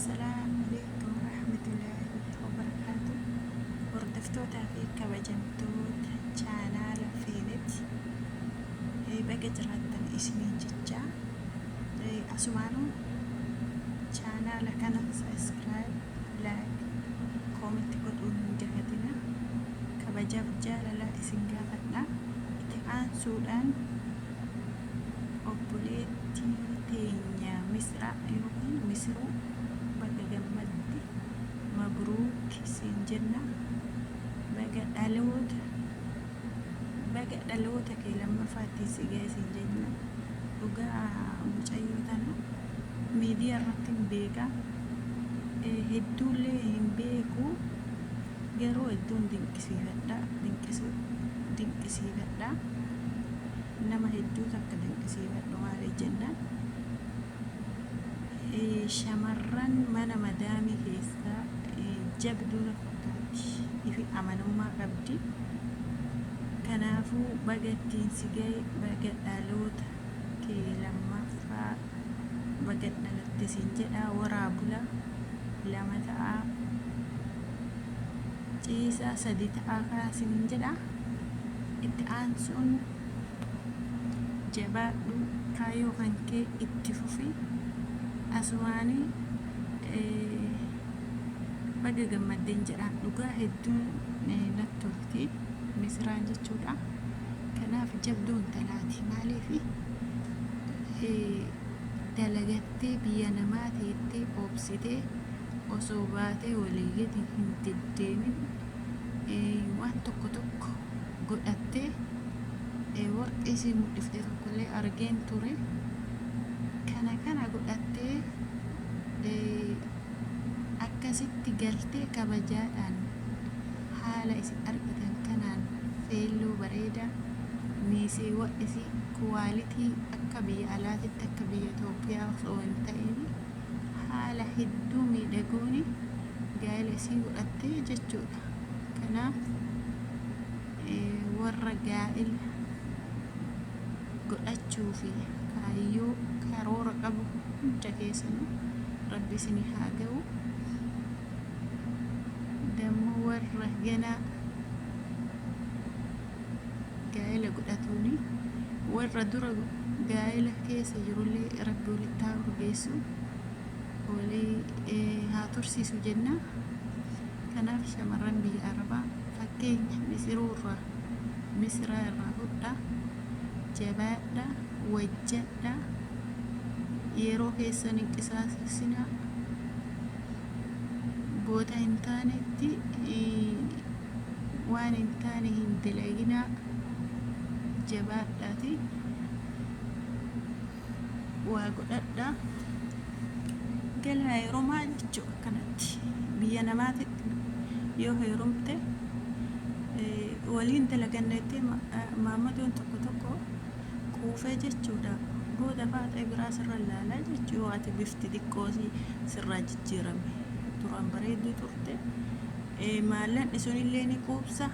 Assalaamu alaikum warahmatullaahi wabarakaatu. Hordoftootaa fi kabajamtoota chaanaala Feenet baga jiraattan isiniin jecha asumaanuu chaanaala kana subscribe, like, comment godhuun hin dagatina. Kabajaaf jaalala isin gaafadha. Itti aansuudhaan Obboleettii teenya Misraa yookiin Misruu baga gammadde mabruuk siin jenna baga dhaloota baga dhaloota kee lammaffaa ittiin si gahe siin jenna dhugaa mucayyoo tana miidiyaa irratti hin beeka hedduullee hin beeku garuu hedduun dinqisiifadha dinqisiifadha. Nama hedduu takka dinqisiifadhu maaliif jennaan shamarran mana madaamii keessaa jabduu na fakkaatti ifi amanummaa qabdi kanaafuu baga ittiin si gahe baga dhaloota kee lammaffaa baga dhalatte siin jedha waraa bula lama ta'aa ciisaa sadi ta'aa kaa sinin jedha Itti aansuun jabaadhu kaayyoo kankee itti fufi asumaani baga gammaddeen jedhaan dhugaa hedduun natti tolti misiraan jechuudha kanaaf jabduu intalaati maaliif dalagattee biyya namaa teettee obsitee osoo baatee walii gadi hin deddeemin waan tokko tokko godhattee warqee isii mudhifte tokkollee argeen ture. Kana kana godhattee akkasitti galtee kabajaadhaan haala isin argitan kanaan feelloo bareedaa miiseewwan isii kuwaalitii akka biyya alaatitti akka biyya Itoophiyaa osoo hin ta'in haala hedduu miidhaguun gaa'ela isii godhatte jechuudha. Kanaaf warra gaa'ela godhachuu fi kaayyoo karoora qabu hunda keessanuu rabbi isinii haa ga'u. Dammoo warra ganaa gaa'ela godhatuuni warra dura gaa'ela keessa jirullee rabbi walitti haa urgeessu walii haa tursiisu jenna. Kanaaf shamarran biyya arabaa fakkeenya misiruu irraa misiraa irraa fudhaa jabaadhaa wajjadhaa yeroo keessan hin qisaasessinaa boota hin taanetti waan hin taane hin dalaginaa jabaadhaati waa godhadhaa galaa heerumaa jechuu akkanatti biyya namaatitti yoo heerumte waliin dalaganna jettee maammadoon tokko tokko quufee jechuudha booda faaxee biraa sirra laalaa jechuu yoo ati bifti xiqqoo sirraa jijjiirame duraan bareedduu turte Maallaqni sunillee ni quubsa.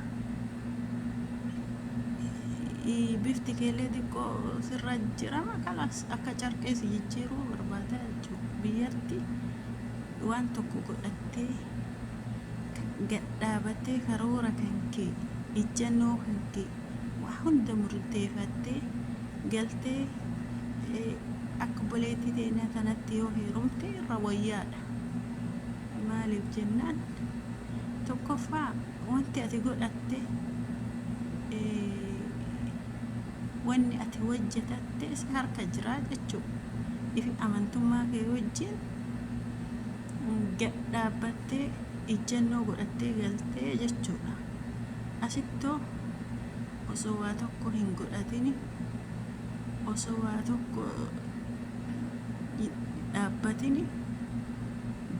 Bifti keellee xiqqoo sirraa jijjiirama. Kalaas akka carqee si jijjiiruu barbaada jechuudha. Biyyatti waan tokko godhattee gad dhaabattee karoora kan kee ijjannoo kan kee waa hunda murteeffattee galtee akka obboleettii teenyaa tanatti yoo heerumte irra wayyaadha. Maaliif jennaan tokkoffaa wanti ati godhatte wanni ati hojjetatte si harka jira jechuudha. Ifi amantummaa kee wajjin gad dhaabbattee ijjannoo godhattee galtee jechuudha. Asittoo osoo waa tokko hin godhatini osoo waa tokko hin dhaabbatini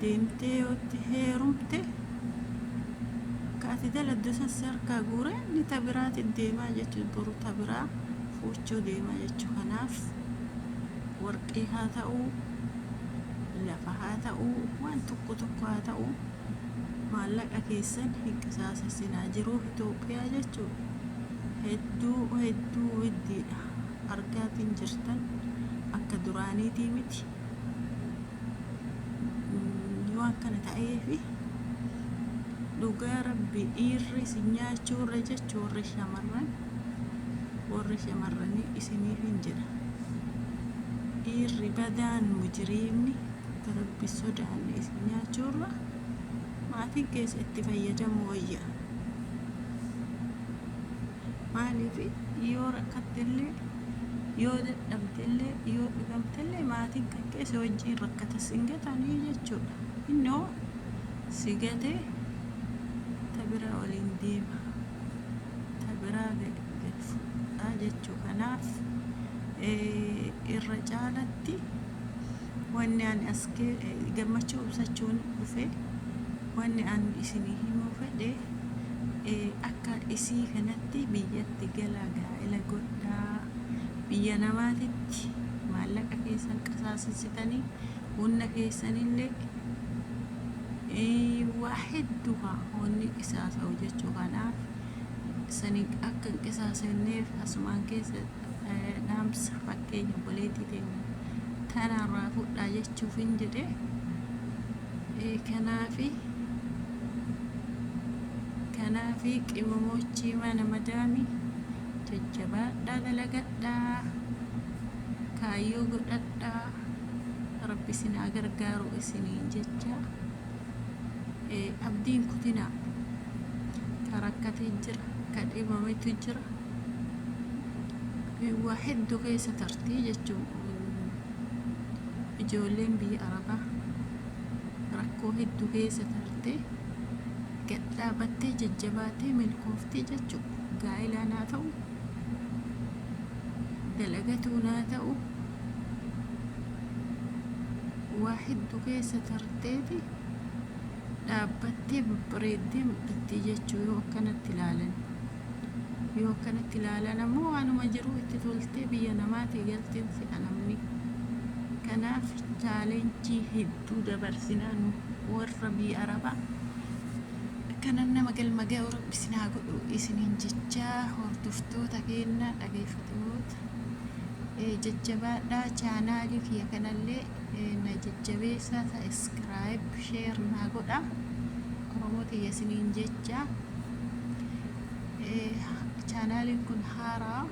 deemtee yoo itti heerumte ka ati daladdu san si harkaa guuree inni ta biraati deemaa jechuu boru ta biraa fuuchuu deemaa jechuu kanaaf warqii haa ta'uu lafa haa ta'uu waan tokko tokko haa ta'uu maallaqa keessan hin qisaasessinaa jiruu Itoophiyaa jechuu hedduu hedduu widdiidha argaatiin jirtan akka duraaniitii miti. Waan kana ta'eefi dhugaa Rabbi dhiirri isin nyaachuurra jechu warri shamarran warri shamarranii isiniifin jedha. Dhiirri badaan mujriimni ka Rabbi sodaanne isin nyaachuurra maatiin keessa itti fayyadamuu wayya. Maaliif yoo rakkattellee yoo dadhabdellee yoo dhibamtellee maatiin kan kee si wajjiin rakkata sin gatanii jechuudha. Innoo si gatee ta biraa waliin deema. Ta biraa gad fudhaa jechuu kanaaf irra caalatti wanni ani as gammachuu ibsachuun dhufe wanni ani isinii himuu fedhe akka isii kanatti biyyatti galaa gaa'ela godhaa biyya namaatitti maallaqa keessan qasaasessitanii hunna keessanillee waa hedduu kaa wanni qisaasa'u jechuu kanaaf sani akka hin qisaasenneef asumaan keessa dhaamsa fakkeenya obboleettii teenya tanarraa fudhaa jechuufin jedhe. Kanaafi kanaafi qimamochii mana madaami jajjabaadhaa dalagadhaa kaayyoo godhadhaa Rabbi isin haa gargaaru isiniin jecha. Abdiin kutinaa ka rakkatee jira ka dhibametu jira waa hedduu keessa tartii jechuun ijoolleen biyya arabaa rakkoo hedduu keessa tartee gad dhaabattee jajjabaatee milkooftee jechuudha. Gaa'elaan haa ta'u dalagatuun haa ta'u waa hedduu keessa tarteeti dhaabbattee babbareeddee mul'atti jechuu yoo akkanatti ilaalan. Yoo akkanatti ilaalan ammoo waanuma jiruu itti toltee biyya namaatii galteen se'a namni. Kanaaf challenge hedduu dabarsinaa nu warra biyya arabaa. Kanan nama galma ga'u Rabbi isin haa godhu isiniin jechaa hordoftoota keenya dhageeffatoota jajjabaadhaa chaanaalii kiyya kanallee na jajjabeessaa subscribe share naa godha Oromoo tiyya isiniin jecha. Chaanaaliin kun haaraa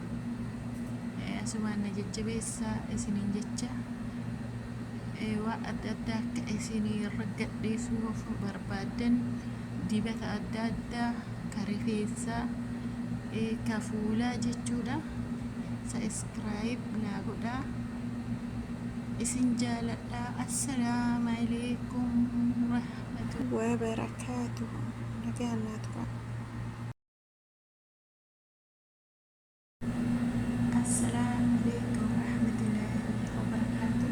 asumaan na jajjabeessaa isiniin jecha. Waa adda addaa akka isinii irra gadhiisuu barbaaddan dibata adda addaa ka rifeensaa ka fuulaa jechuudha. Subscribe naa godhaa. Isin jaaladha. Assalaamu alaikum rahmatullahi wabarakaatuhu. Nagaan naa tura. Assalaamu alaikum warahmatullahi wabarakaatuh.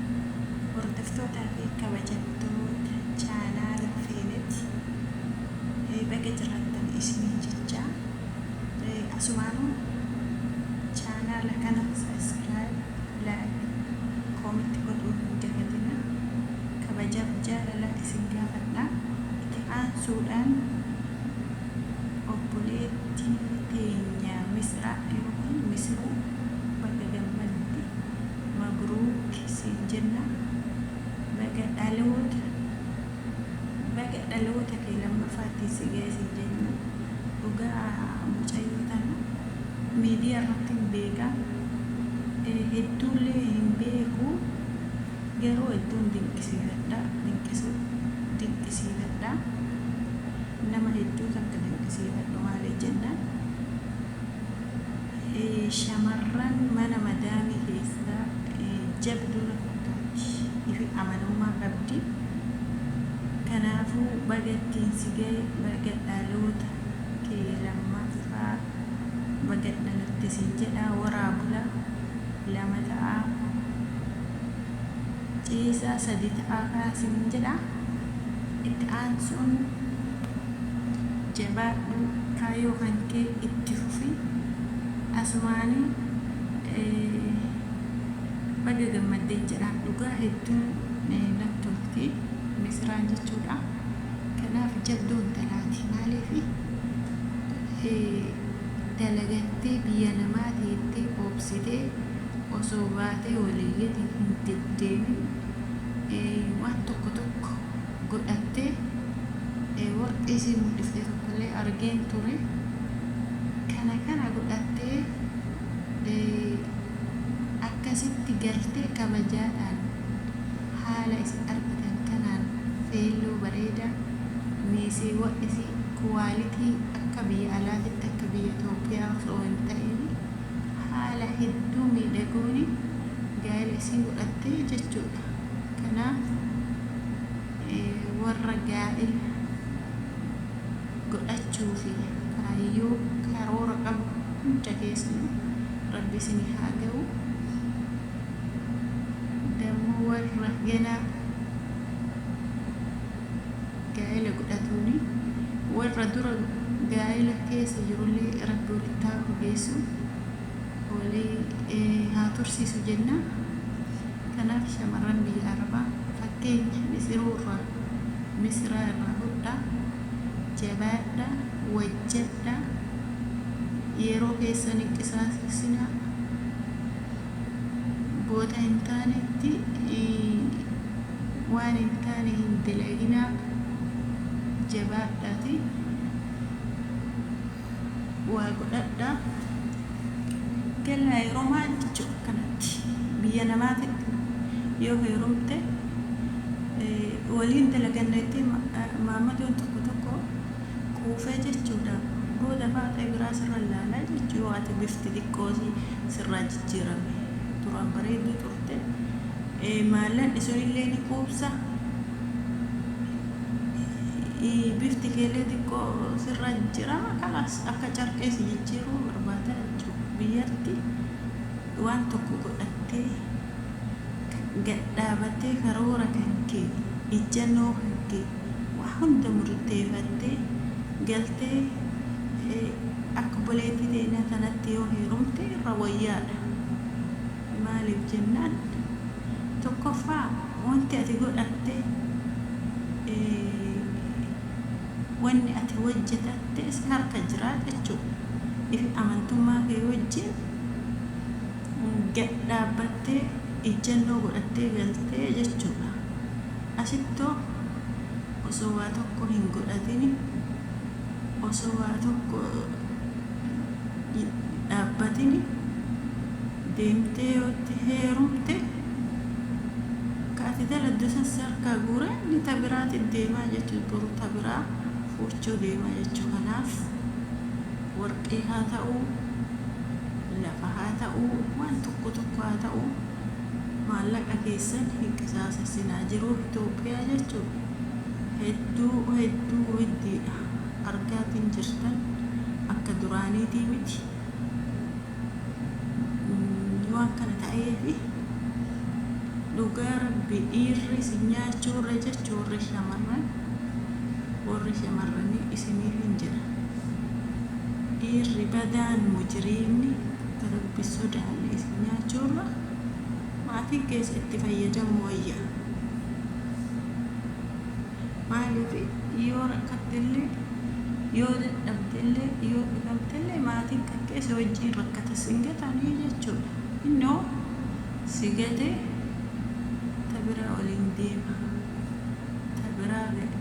Hordoftootaa fi kabajamtoota chaanaala Feenet baga jiraattan isiniin jecha asumaanuu chaanaala kana subscribe, like, comment godhuu hin dagatina. Kabajaaf jaalala isin gaafadha. Itti aansuudhaan obboleettii teenya Misraa yookiin Misruu baga gammadde mabruuk siin jenna. Baga dhaloota baga dhaloota kee lammaffaatti si ga'e siin jenna. Dhugaa mucayyoo tana miidiyaa irratti hin beeka. Hedduullee hin beeku. Garuu hedduun dinqisiifadha. Dinqisiifadha. Nama hedduu takka dinqisiifadhu maaliif jennaan shamarran mana madaamii keessaa jabduu na fakkaatti. Ifi amanummaa qabdi. Kanaafuu baga ittiin si ga'e baga dhaloota kee lammaffaa baga dhalatte siin jedha waraa bula lama ta'aa ciisaa sadi ta'aa kaa siin jedha. Itti aansuun jabaadhu kaayyoo kan kee itti fufi asumaanii baga gammaddeen jedhaan dhugaa hedduun natti tolti Misraan jechuudha. Kanaaf jabduu intalaati maaliif dalagattee biyya namaa teettee obsitee osoo baatee walii gadi hin deddeemin waan tokko tokko godhattee Isii mul'ifte tokkollee argeen ture. Kana kana godhattee akkasitti galtee kabajaadhaan haala isin argitan kanaan feelloo bareedaa miiseewwan isii quality akka biyya alaatitti akka biyya Itoophiyaa osoo hin ta'in haala hedduu miidhaguun gaa'ela isii godhattee jechuudha. Kanaaf warra gaa'ela godhachuu fi kaayyoo karoora qabu hunda keessanuu rabbi isinii haa ga'u. Dammoo warra ganaa gaa'ela godhatuuni warra dura gaa'ela keessa jirullee rabbi walitti haa urgeessu walii haa tursiisu jenna. Kanaaf shamarran biyya arabaa fakkeenya misiruu irraa misraa irraa fudhaa jabaadhaa wajjadhaa yeroo keessan hin qisaasessinaa boota hin taanetti waan hin taane hin dalaginaa jabaadhaati waa godhadhaa galaa heerumaa jechuu akkanatti biyya namaatitti yoo heerumte waliin dalaganna jettee maammadoon tokko tokko quufee jechuudha booda faaxee biraa sirra laalaa jechuu yoo ati bifti xiqqoo sirraa jijjiirame duraan bareedduu turte maallan sunillee ni quubsa bifti keellee xiqqoo sirraa jijjiirama kalaas akka carqee si jijjiiruu barbaada jechuudha biyyatti waan tokko godhattee gad dhaabattee karoora kan kee ijjannoo kan kee waa hunda murteeffattee galtee akka obboleettii teenyaa tanatti yoo heerumte irra wayyaadha. Maaliif jennaan tokkoffaa wanti ati godhatte wanni ati hojjetatte si harka jira jechuudha. Ifi amantummaa kee wajjin gad dhaabbattee ijjannoo godhattee galtee jechuudha. Asittoo osoo waa tokko hin godhatini osoo waa tokko dhaabbatini deemtee yoo itti heerumte ka ati daladdu san si harkaa guuree inni ta biraati deemaa jechuudha. Boru ta biraa fuuchuu deemaa jechuudha. Kanaaf warqii haa ta'uu lafa haa ta'uu waan tokko tokko haa ta'uu maallaqa keessan hin qisaasessinaa jiruu Itoophiyaa jechuun hedduu hedduu heddiidha argaatiin jirtan akka duraaniitii miti waan kana ta'eefi dhugaa rabbi dhiirri isin nyaachuurra jechuu warri shamarran warri shamarranii isiniif hin jedha dhiirri badaan mujriimni akka rabbi sodaanne isin nyaachuurra maatiin keessa itti fayyadamu wayya. Maaliif yoo rakkattellee yoo dadhabdellee yoo dhibamtellee maatiin kan keessa wajjin rakkata sin gatanii jechuudha. Innoo si gatee ta biraa waliin deema. Ta biraa gad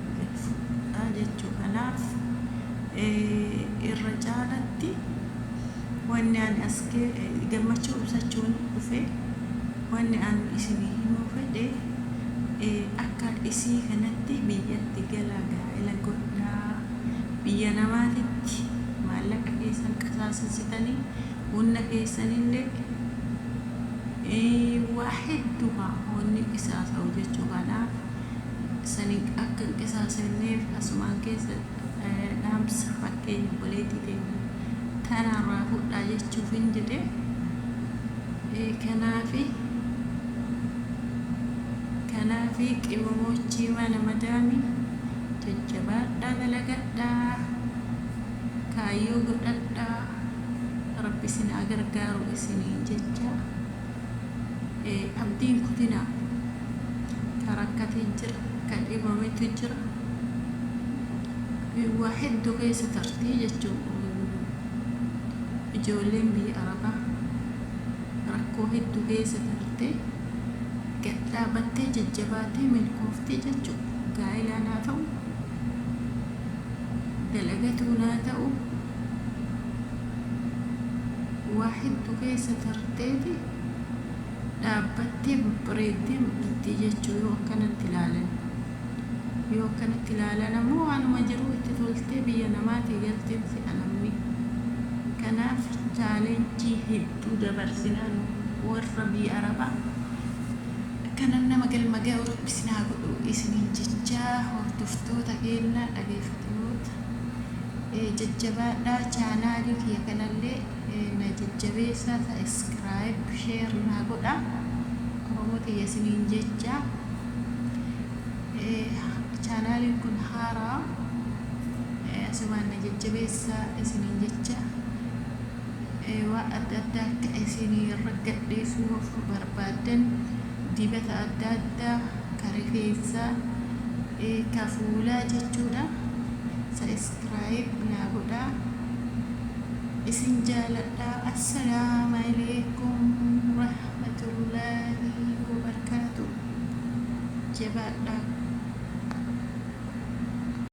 fudhaa jechuu kanaaf irra caalatti wanni ani as gammachuu ibsachuun dhufe wanni ani isinii himuu fedhe akka isii kanatti biyyatti galaa gaa'ela godhaa biyya namaatitti maallaqa keessan qisaasessitanii humna keessanillee waa hedduu wanni qisaasa'u jechuu kanaaf sani akka hin qisaasofneef asumaan keessa dhaamsa fakkeenya obboleettii teenya tanarraa fudhaa jechuufin jedhe kanaafi kanaafi qimamochii mana madaamii jajjabaadhaa dalagadhaa kaayyoo godhadhaa rabbi isin haa gargaaru isiniin jecha abdiin kutinaa ka rakkatee jira ka dhibametu jira waa hedduu keessa tartii jechuu ijoolleen biyya arabaa rakkoo hedduu keessa tartee gad dhaabattee jajjabaatee milkooftee jechuu gaa'ilaan haa ta'u keessa tarteeti dhaabbattee babbareeddee mul'atti jechuu yoo akkanatti ilaalan. Yoo akkanatti ilaalan ammoo waanuma jiruu itti toltee biyya namaatii galteen se'a namni. Kanaaf challenge hedduu dabarsinaa nu warra biyya arabaa. Kanan nama galma ga'u Rabbi isin haa godhu isiniin jechaa hordoftoota keenna dhageeffatoota jajjabaadhaa chaanaalii kiyya kanallee na jajjabeessaa subscribe share naa godha Oromoo tiyya isiniin jecha. Chaanaaliin kun haaraa asumaan na jajjabeessaa isiniin jecha. Waa adda addaa akka isinii irra gadhiisuuf barbaaddan dibata adda addaa ka rifeensaa ka fuulaa jechuudha. Subscribe naa godhaa. Isin jaaladha. Assalaamu alaikum rahmatullaahi wabarakaatu. Jabaadhaa.